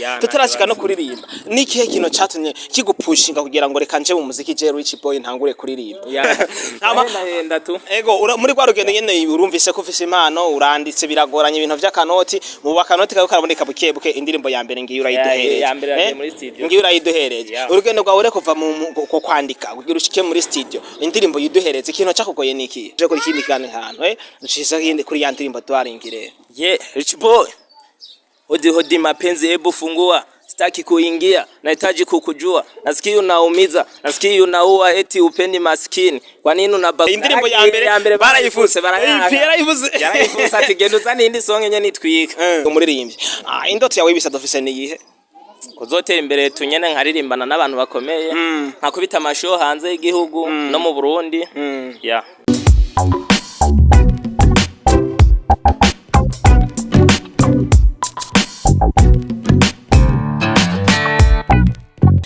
Ya, Tutarashika no nta kibazo. kuririmba, ni ikihe kintu catumye kigupushinga kugira ngo reka nje mu muziki, je Rich Boy ntangure kuririmba? Ya. Hama Henda tu. Ego, muri rwa rugendo nyene urumvise ko ufise impano, uranditse, biragoranye ibintu vy'akanoti, mu bakanoti kawe karaboneka buke buke. Indirimbo ya mbere ngiyo urayiduhereje. Ya mbere yagiye Eh? muri studio. Ngiyo urayiduhereje. Urugendo rwawe rero kuva mu kwandika kugira ushike muri studio, indirimbo yiduhereze, ikintu cakugoye niki? Je kuri ikindi kandi hantu dushize kuri ya ndirimbo Darling rero. Yeah, Rich Boy. Hodi hodi mapenzi, hebu fungua. Sitaki kuingia, nahitaji kukujua. Nasikia unaumiza, nasikia unaua, eti upendi maskini. Kwa nini unaba Indirimbo ya mbere barayifuse. Barayanga. AP yarayifuse. Yarayifuse ati genda uzane indi song enye nitwika. Umuririmbyi, indoto yawe y'ibisa dufise ni iyihe? Kuzotera imbere tunyene, nkaririmbana n'abantu bakomeye, nkakubita amashow hanze y'igihugu no mu Burundi. Yeah.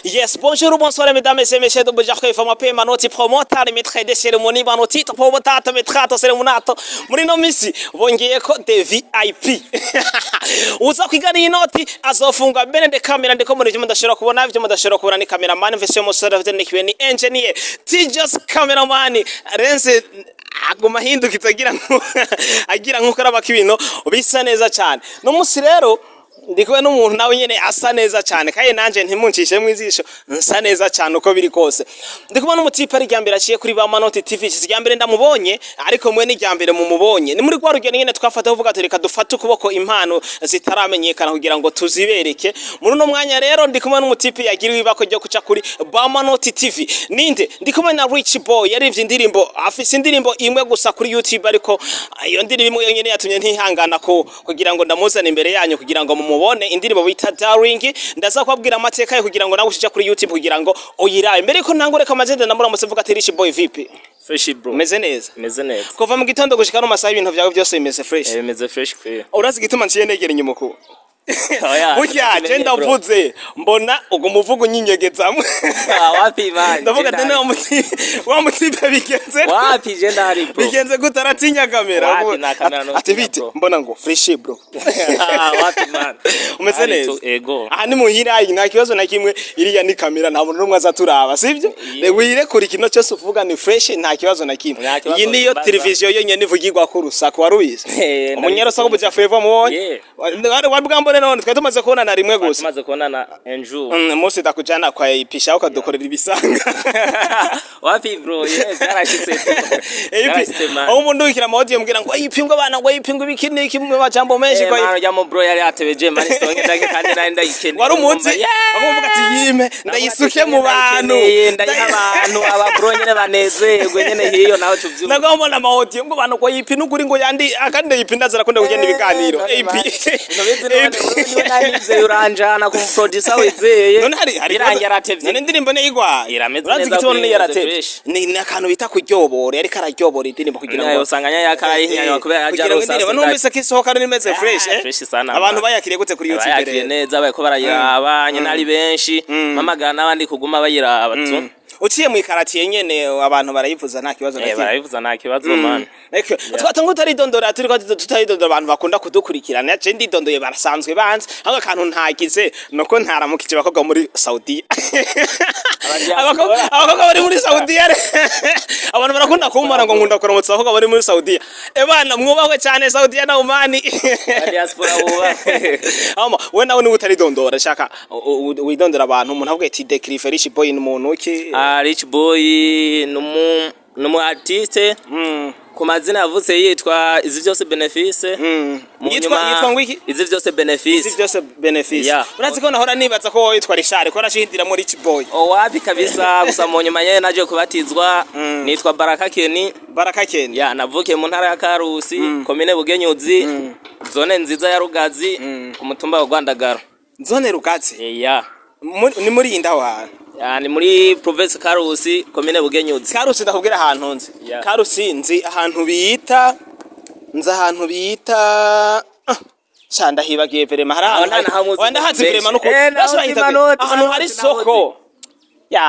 Yes, bonjour, bonsoir mesdames et messieurs de Buja Khalifa Mape Manoti promoteur maître de cérémonie Manoti promoteur maître cérémonato. Muri no misi bongeye ko de VIP uza kwigana iyi noti azofunga bene de camera, ndiko muri byo mudashobora kubona, byo mudashobora kubona ni cameraman mvese umusore afite nikiwe ni engineer Tijos cameraman Renze aguma ahindukiza agira agira nkuko arabaka ibintu bisa neza cyane. No musi rero ndi kumwe n'umuntu nawe nyene asa neza cyane, kandi nanje ntimuncishe mu ijisho, nsa neza cyane uko biri kose. Ndi kumwe n'umutipe ari ryambere aciye kuri ba Manoti TV, si ryambere ndamubonye, ariko mwe ni ryambere mumubonye. Ni muri rwa rugendo nyene twafata kuvuga ati reka dufate ukuboko impano zitaramenyekana kugira ngo tuzibereke. Muri uno mwanya rero ndi kumwe n'umutipe yagiriwe ibako ryo kuca kuri ba Manoti TV. Ninde? Ndi kumwe na Rich Boy yarivye indirimbo, afise indirimbo imwe gusa kuri YouTube, ariko iyo ndirimbo imwe yonyene yatumye ntihangana ko kugira ngo ndamuzane imbere yanyu kugira ngo mumubone, indirimbo bita Darling. Ndaza kubabwira amateka ye kugira ngo nawe ushije kuri YouTube kugira ngo uyirabe. Mbere ko ntangure kamazende, ndamuramutse mvuga ati Rich Boy, vipi? Fresh bro. Umeze neza? Meze neza. Kuva mu gitondo gushika no masaha ibintu vyawe byose bimeze fresh? Eh, bimeze fresh kwe. Urazi igituma nciye negera inyuma ku Oya, burya je tumenye, bro. ndavuze mbona ugo muvugo unyinyegezamwe. Ah, wapi man. Ndavuga ati wa muti wa mutipe bigenze Wapi, je ndahari bro. bigenze gute, aratinya kamera. Wapi, nta kamera no Ati tinya, bite? bro. Mbona ngo fresh bro. Ah, wapi man. Umeze Hari neza? Ego. Aha ni muhira, nta kibazo na kimwe, iriya ni kamera, nta muntu n'umwe azaturaba, sibyo? Yeah. Wirekura ikintu cyose uvuga ni fresh, nta kibazo na kimwe. Nta kibazo Iyi niyo mbaza. televiziyo yonyene ivugirwa ko urusaku, wari ubizi? Eh, ndabizi. Umunyarusaku buja Flavor mubonye. Yeah. Wari bwambone none twari tumaze kubonana rimwe gusa. Tumaze kubonana enjour. Umunsi ndakujana kwa ipisha ukadukorera ibisanga. Wapi bro, yeah, byarashitse. Byarashitse man. Aho umuntu wikira ama audio mbwira ngo ipi ngo abana ngo ipi ngo ibiki niki mu majambo menshi Eh, kwa man, ujya mu bro yari yatebeje man isonge ndake kandi nari ndayikeneye. Wari umunsi Yeah. bamuvuga ati yime ndayisuke mu bantu. Ndayikeneye, ndayiha abantu aba bro nyene banezerwe nyene hiyo nawe tuvyumva. Nagomba mbona ama audio ngo abantu ngo yipi n'ukuri ngo yandi akandi yipi ndazara kunda kugenda ibiganiro AP. Ntubizi none wewe niwe nari uranjana ku producer wizeye. None hari birangiye aratevye. None indirimbo ne igwaye? Irameze Urazi neza igituma kuri none imeze yaratevye? fresh. Ni akantu bita kuryobora, yariko araryobora indirimbo kugira ngo Nayo usanga nyayakarayihinyanywa kubera yaje kugira ngo arosa. indirimbo numvise ko isohoka ari imeze fresh. Fresh sana, Abantu man. bayakiriye gute kuri YouTube Bayakiriye rero? neza, bariko barayiraba nyene ari benshi, mpamagara n'abandi kuguma bayiraba tu. Uciye mu ikaratiye nyene abantu barayivuza nta kibazo na Eh, kimwe? barabivuza nta kibazo man. Twatanga utaridondora, turiko tutaridondora, abantu bakunda kudukurikirana. Je ndidondoye barasanzwe banzi, ahubwo akantu ntagize nuko ntaramukije abakobwa muri Saudiya. Abakobwa bari muri Saudiya, abantu barakunda kumbara ngo nkunda kuramutsa abakobwa bari muri Saudiya. Ebana mwubahwe cyane Saudiya na Omani. Diaspora bubahwe. Ama we nawe niba utaridondora, shaka widondora abantu, umuntu avuga ati décrire Rich Boy ni umuntu ki? Ah, Rich Boy numu artiste, ku mazina yavutse yitwa Izi Byose Benefice. Mu Yitwa ngo iki? Izi Byose Benefice. Izi Byose Benefice. Yeah. Urazi ko nahora nibaza ko wowe witwa Richard, ko narashindira muri Rich Boy. Oh, wapi kabisa, gusa mu nyuma nyene naje kubatizwa nitwa Baraka Kenny. Baraka Ken. Ya, navukiye mu ntara ya Karusi, komine Bugenyuzi, zone nziza ya Rugazi, ku mutumba wa Rwandagaro. Zone Rugazi? Ya. Ni muri iyi ndaho hantu? Ya, ni muri province Karusi, komine Bugenyuzi. Karusi ndakubwira ahantu nzi. Yeah. Karusi nzi ahantu bita, nzi ahantu bita, sha ndahibagiye vraiment, hari Aho ahantu nta nahamuzi Oya, ndahazi benshi. vraiment nuko Eh, naho basi bahita nzi manoti, ahantu hari naho nzi. isoko. Ya,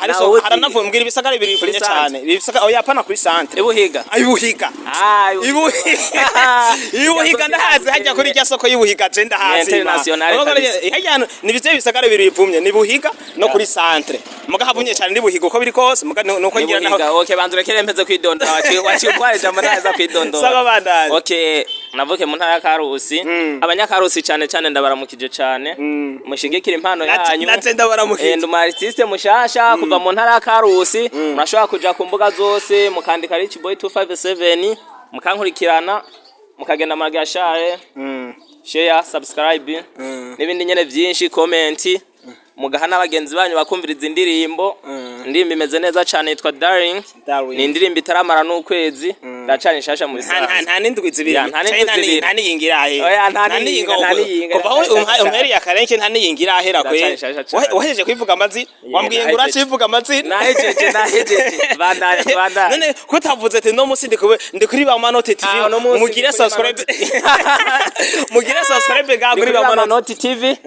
hari so Nawe uzi. Haranavuye, mbwira ibisagara bibiri Kuri bivunye centre. cyane. Ibisagara, oya, pana kuri centre. Ibuhiga. Ibuhiga. Ah, Ibuhiga. Ibuhiga ndahazi, hajya kuri rya soko y'Ibuhiga je ndahazi. International kabisa. Hajya ni bize bisagara bibiri bivumye, ni Buhiga no kuri centre. Muga havumye cyane ni Buhiga, uko biri kose, muga nuko ngira naho. Ibuhiga. Okay, banza urekere mpeze kwidondora. Waciye utwara ijambo, ntaza kwidondora. Saba, bandanye. Okay, navuke mu ntara ya Karusi. Abanyakarusi cyane cyane ndabaramukije cyane. Mushigikira impano yanyu. Naje ndabaramukije. Ndi umu artiste mushasha kuva mu ntara ya Karusi. Murashobora kuja ku mbuga zose mukandika Rich Boy 257, mukankurikirana, mukagenda muragira share, share, subscribe n'ibindi nyene vyinshi, comment, mugaha n'abagenzi banyu bakumviriza indirimbo. Indirimbo imeze neza cyane, yitwa Darling. Darling. Ni indirimbo itaramara n'ukwezi, ndacari nshasha mu Nta nta bisanzwe. Nta n'indwi 2. Ya, nta n'indwi 2. Nta n'iyinga irahera. Oya, nta n'iyinga, nta n'iyinga. Kuva aho umpereye akarenke, nta n'iyinga irahera kwe. Ndacari nshasha cane. Wahejeje kwivuga amazina, wambwiye ngo Nahejeje. uracivuga amazina. Nahejeje, nahejeje. Bandanya, bandanya. None kutavuze ati no musi ndi kube ndi kuri ba Manoti TV? Ah, uno munsi Mugire ndi kuri subscribe, mugire subscribe ga Ni kuri kuri ba Manoti. Manoti TV.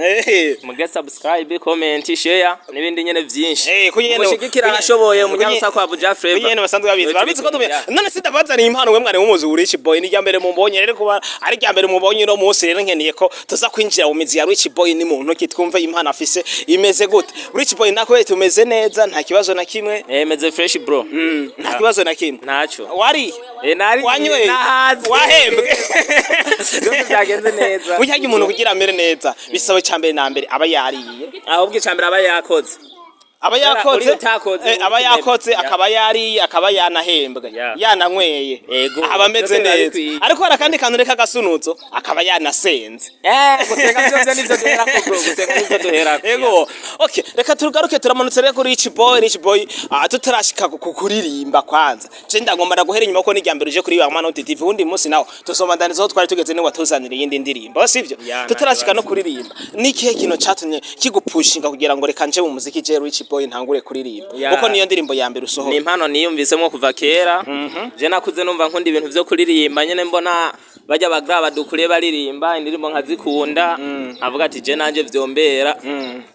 Mugire subscribe, comment, share n'ibindi nyene vyinshi. Kunyene Mushigikira arashoboye, umunyarusaku wa Buja Flavor. Kunyene basanzwe babizi, babizi ko Yeah. none sindabazaniye impano. We mwari mumuzi Rich Boy, ni rya mbere mubonye rero, kuba ari rya mbere mubonye no munsi rero, nkeneye ko tuza kwinjira mu mizi ya Rich Boy ni muntu ki, twumve impano afise imeze gute. Rich Boy, nako tumeze neza, nta kibazo na kimwe? Meze fresh, bro. Nta kibazo na kimwe? Ntaco. Wari Nari wanyweye? Nahaze. Wahembwe? Byose byagenze neza. Burya umuntu kugira amere neza bisaba icya mbere na mbere aba yariye. Ahubwo icambere aba yakoze. Aba yakoze. Uri utakoze, aba uri yakoze, Yeah. akaba yariye, akaba yanahembwe, yananyweye, Ego. aba ameze Byose biba neza. bikwiye. Ariko hari akandi kantu reka agasunuzo, akaba yanasenze. Gusenga byose nivyo duherako, bro. Gusenga nivyo duherako. Ego, okay, reka tugaruke. Turamanutse rero kuri Rich Boy. Rich Boy, tutarashika ku kuririmba, kwanza je ndagomba ndaguhera inyuma ko n'irya mbere uje kuri wa Manoti TV. Undi munsi nawo tuzomandaniza aho twari tugeze, ni watuzanira iyindi ndirimbo, sivyo? Ya, nta Tutarashika no kibazo. kuririmba, ni ikihe kintu catumye kigupushinga kugira ngo reka nje mu muziki, je Rich Boy ntangure kuririmba? Ya. Kuko niyo ndirimbo ya mbere Ni usohoye. impano niyumvisemo kuva kera. Je nakuze numva nkunda ibintu vyo kuririmba nyene, mbona bajya bagra badukuriye baririmba indirimbo nkazikunda, avuga ati je nanje vyombera.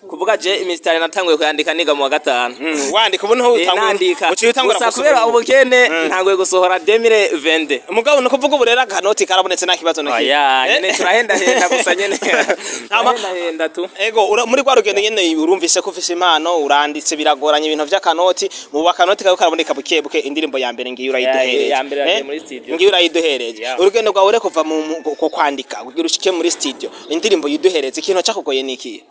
Kuvuga je imisitari natanguye kuyandika niga mu wa gatanu. Wandika ubu niho utangura? Nandika. Uciye utangura Gusa gusohora. kubera ubukene ntanguye gusohora 2020. Mugabo ni ukuvuga ubu rero akanoti karabonetse, nta kibazo na kimwe? Oya, nyene turahendahenda gusa nyene. Turahendahenda tu. Ego, muri rwa rugendo nyene urumvise ko ufise impano, uranditse, biragoranye ibintu vy'akanoti, mu bakanoti kawe karaboneka buke buke. Indirimbo ya mbere ngiyo urayiduhereje. Ya mbere yagiye muri studio. Ngiyo urayiduhereje. Urugendo rwawe rero kuva mu kwandika kugira ushike muri studio, indirimbo yiduhereze, ikintu cakugoye niki?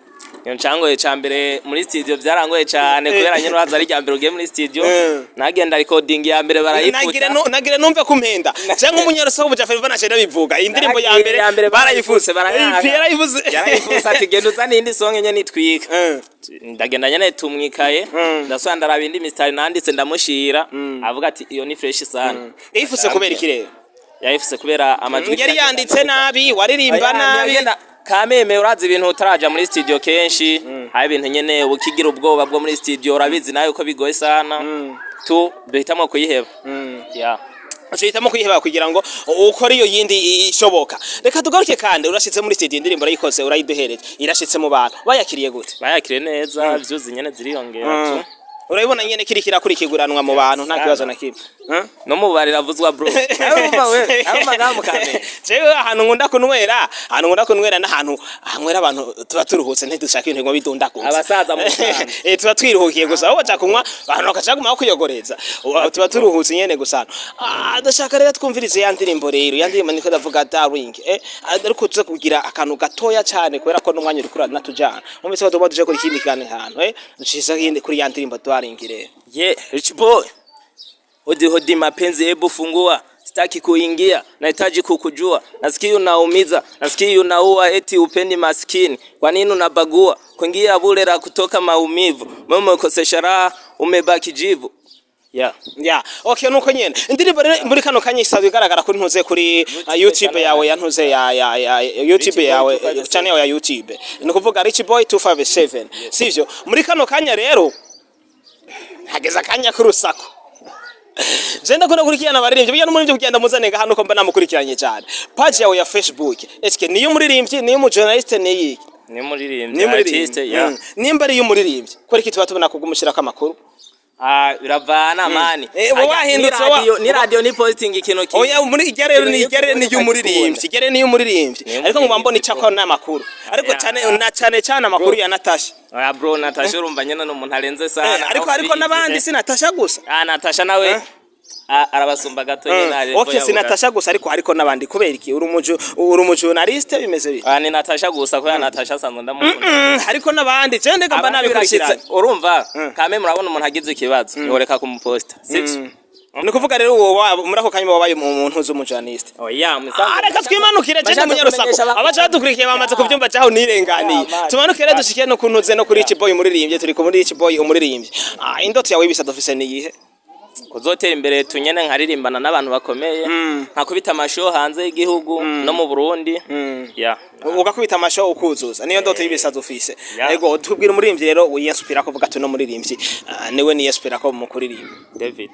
Iyo ncangoye ca mbere muri studio byarangoye cyane, kubera nyene uraza ari rya mbere ugiye muri studio. Nagenda recording ya mbere Nagire barayifuta. no nagire numve kumpenda canke umunyarusaku Buja Flavor naje ndabivuga, indirimbo ya Naragiye, mbere ya mbere barayifuse. barayanga. Yarayifuse. Yarayifuse, ati genda uzane iyindi song nyene itwika. Ndagenda nyene tumwikaye, ndasubira ndaraba indi mistari nanditse, ndamushira, avuga ati iyo ni fresh sana. Yayifuse kubera iki rero? Yayifuse kubera amajwi. Yari yanditse nabi, waririmba Oya, nabi? ntiyagenda. Kameme urazi ibintu utaraja muri studio kenshi, hari ibintu nyene ukigira ubwoba bwo muri studio, urabizi nawe ko bigoye sana tu, duhitamwo kuyiheba, yeah. Uhitamo kuyiheba kugira ngo ukore iyo yindi ishoboka. Reka tugaruke kandi, urashitse muri studio, indirimbo urayikoze, urayiduhereje, irashitse mu bantu, bayakiriye gute? Bayakiriye neza, vyuzi nyene ziriyongera tu. Urabibona nyene kiri kirakurikiguranwa mu bantu, nta kibazo na kimwe? No mu bari ravuzwa, bro. Urumva we, urumva ngaha mu Kamenge. Jewe ahantu nkunda kunywera n'ahantu hanywera abantu tuba turuhutse, ntidushaka ibintu biguma bidundagutse. Abasaza mu Rwanda. Tuba twiruhukiye gusa, aho baja kunywa abantu bakaca guma kwiyogoreza. Tuba turuhutse nyene gusa. Ndashaka rero twumvirize ya ndirimbo rero, ya ndirimbo niko ndavuga, Darling. Ariko tuze kugira akantu gatoya cyane kubera ko n'umwanya uri kurana natujana. Mwumvise ko tugomba tuje kuri ikindi kiganiro hantu. Dushyize kuri ya ndirimbo Darling rero. Yeah, Rich Boy. Hodi hodi mapenzi, hebu fungua. Sitaki kuingia, nahitaji kukujua. Nasikia unaumiza, nasikia unaua, eti upendi maskini. Kwa nini unabagua? Kuingia bure la kutoka maumivu. Mama umekosesha raha, umebaki jivu. Yeah. Ya, okay, nuko nyene. Indirimbo rero muri kano kanya isanzwe igaragara kuri ntuze kuri YouTube yawe ya ntuze ya YouTube Boy yawe, 257. Channel yawe ya YouTube. Ni kuvuga Rich Boy 257. Sivyo? Muri kano kanya rero hageze akanya k'urusaku. Je ndakunda gukurikirana abaririmbyi, burya n'umuririmbyi kugenda muzane hano ko mba namukurikiranye cyane. Page yawe ya Facebook, eske niyo umuririmbyi, niyo umu journaliste, niyi? Ni umuririmbyi. Ni umuririmbyi. Artiste, yeah. Nimba ari umuririmbyi, kubera iki tuba tubona kugumushyirako amakuru? Ah, biravana, man. Uba wahindutse. Ni radio, ni posting ikintu kimwe. Oya, muri irya rero ni Iyo irya rero ni iy'umuririmbyi, irya rero ni iy'umuririmbyi, Ni ariko nguma mbona icako n'amakuru, ariko cyane na cyane cyane amakuru ya Natasha. Oya bro, Natasha urumva nyene ni umuntu arenze sana. Ariko n'abandi, si Natasha gusa. Ah, Natasha nawe ah, arabasumba gato nyene, ari Okay, si Natasha gusa, ariko n'abandi. Kubera iki? Uri umu journaliste, bimeze bite? Ah, ni Natasha gusa, kubera Natasha asanzwe ndamukunda. Ariko n'abandi je ndega mba Abandi birashitse, nabikurikiranye. urumva kame murabona umuntu agize ikibazo, ntiworeka kumuposta, sivyo? Ni ukuvuga rero uwo muri ako kanya wabaye umuntu uzi umu journaliste. Oya. Ah, reka twimanukire, je ndi munyarusaku, abaca badukurikiye bamaze kubyumva, cyaho nirenganiye. Yeah, man. Tumanuke rero, dushike no kuntuze no kuri Rich Boy umuririmbyi. Turi muri Rich Boy umuririmbyi. Ah, indoto yawe ibisa dufise ni iyihe? Kuzotera imbere tunyene, nkaririmbana n'abantu bakomeye, nkakubita ama show hanze y'igihugu no mu Burundi, yeah. Ugakubita ama show ukuzuza, niyo ndoto y'ibisazo ufise? Yeah. Ego, tubwira umuririmbyi rero wiyinspira ko uvuga ati uno muririmbyi, ah, niwe niyinspira ko mu kuririmba. David.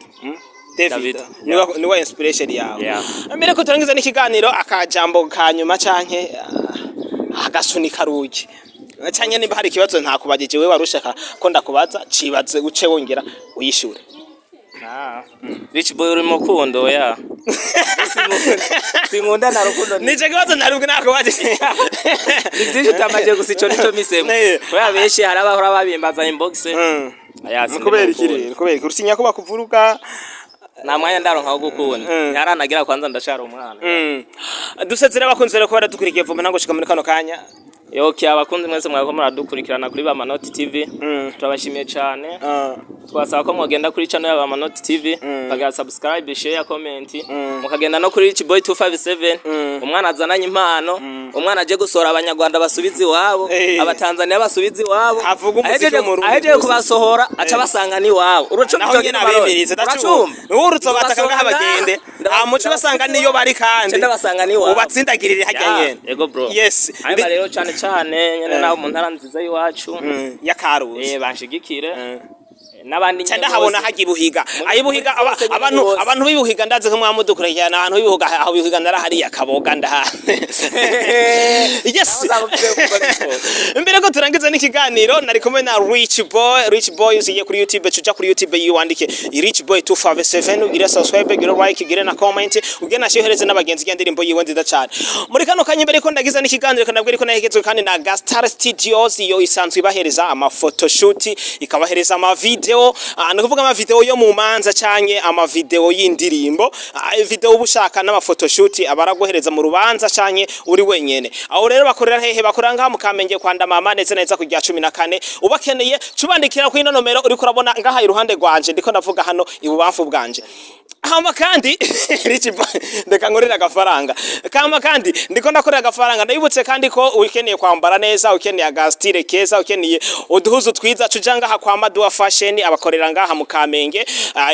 David. David. Niwe inspiration yawe? Yeah. Mbere ko turangiza n'ikiganiro, akajambo ka nyuma canke agasunika rugi, canke nimba hari ikibazo ntakubagije wewe warushaka ko ndakubaza, cibaze uce wongera uyishure. Ah. Rich Boy uri mu rukundo ya? Sinkunda na rukundo. Nico kibazo ntarubwo nakubajije. Ni byinshi utamaje gusa, ico nico misemo. Kubera benshi hari abahora babimbaza inbox. Aya, sindi Kubera mu iki rukundo. rero? Kubera iki urusinya ko bakuvuruga? Nta mwanya ndaronka wo gukunda, ntaranagira, kwanza ndashara umwana. Dusezera abakunzi rero ko baradukurikiye vuba ntabwo gushika muri kano kanya. Yoke, abakunzi mwese mwariko muradukurikirana kuri Bamanoti TV, turabashimiye cyane. Twasaba ko mwogenda kuri channel ya Bamanoti TV, mukagira subscribe, share, comment, mukagenda no kuri Rich Boy 257, umwana azananye impano, umwana aje gusohora abanyarwanda basubiza iwabo, abatanzania basubiza iwabo. Avuga umuziki w'Umurundi Ahejeje gusa. kubasohora, aca basanga n'iwabo. Uracumva? Naho nyene abemirize. Uracumva? Urutso bataka ngaha bagende amuco basanga niyo bari kandi. Ndabasanga n'iwabo. Ubatsindagirire harya nyene. Yego bro. Yes. Hanyuma rero cyane cyane nyene naho mu ntara nziza y'iwacu, Ya Karusi. Banshigikire n'abandi Ca nyene ndahabona bose. hajya ibuhiga ayibuhiga Muri bose nyene abantu bose. Abantu b'ibuhiga ndazi ko mwamudukurikirana, ahantu b'ibuhiga, aho bihuga narahariye akaboga ndaha. Yes. Nawe uzaba uvuye gukora. Mbere ko turangiza n'ikiganiro, nari kumwe na Rich Boy. Rich Boy, uziye kuri YouTube, cuja kuri YouTube yiwandike Rich Boy 257, ugire subscribe, ugire like, ugire na comment, ugire na share n'abagenzi ya ndirimbo yiwe nziza cyane. Muri kano kanya, mbere ko ndagiza n'ikiganiro, kanabwira ko nahegezwe kandi na Gastar Studios. Iyo isanzwe ibahereza ama photoshoot, ikabahereza ama video, ni kuvuga ama video yo mu manza canke ama video y'indirimbo, video uba ushaka n'ama photoshoot abaraguhereza mu rubanza canke uri wenyene. Aho rero bakorera hehe? Bakorera ngaha mu Kamenge kwa Ndamama, neza neza ku rya 14. Ubakeneye cubandikira kuri ino nomero uriko urabona ngaha iruhande rwanje, ndiko ndavuga hano ibubamfu bwanje. Hama kandi Rich Boy, ndeka nkorera agafaranga kama kandi ndiko ndakorera agafaranga. Ndabibutse kandi ko ukeneye kwambara neza, ukeneye aga style keza, ukeneye uduhuzu twiza, tuja ngaha kwa Madua Fashion. Abakorera ngaha mu Kamenge,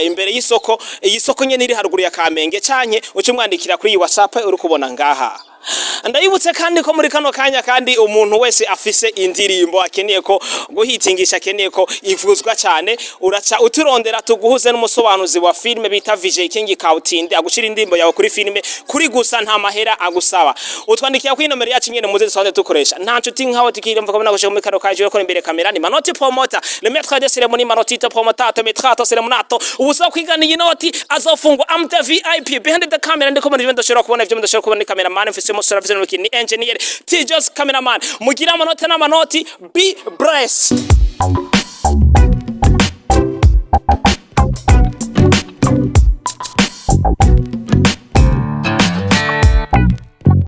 imbere y'isoko, iyi soko nyene iri haruguru ya Kamenge, canke uce umwandikira kuri iyi WhatsApp uri kubona ngaha. Ndabibutse kandi ko muri kano kanya kandi umuntu wese afise indirimbo akeneye ko guhitingisha, akeneye ko ivuzwa cyane, uraca uturondera tuguhuze n'umusobanuzi wa filime bita VJ King Kautinde, agushira indirimbo yawe kuri filime kuri gusa, nta mahera agusaba. Utwandikira kuri nomero yacu nyene muze dusanzwe dukoresha. Nta nshuti nkawe tukiremva ko nagushe muri kano kaje ko imbere kamera ni Manoti Promoter, le maître de cérémonie, Manotito Promotato Metrato Ceremonato, ubusa kwigana iyi noti azofungwa. Am the VIP behind the camera, ndiko muri ndashobora kubona ivyo ndashobora kubona, ni cameraman mfise umusore afise n'uruki, ni engineer T Jos cameraman. Mugira amanota n'amanoti, be blessed.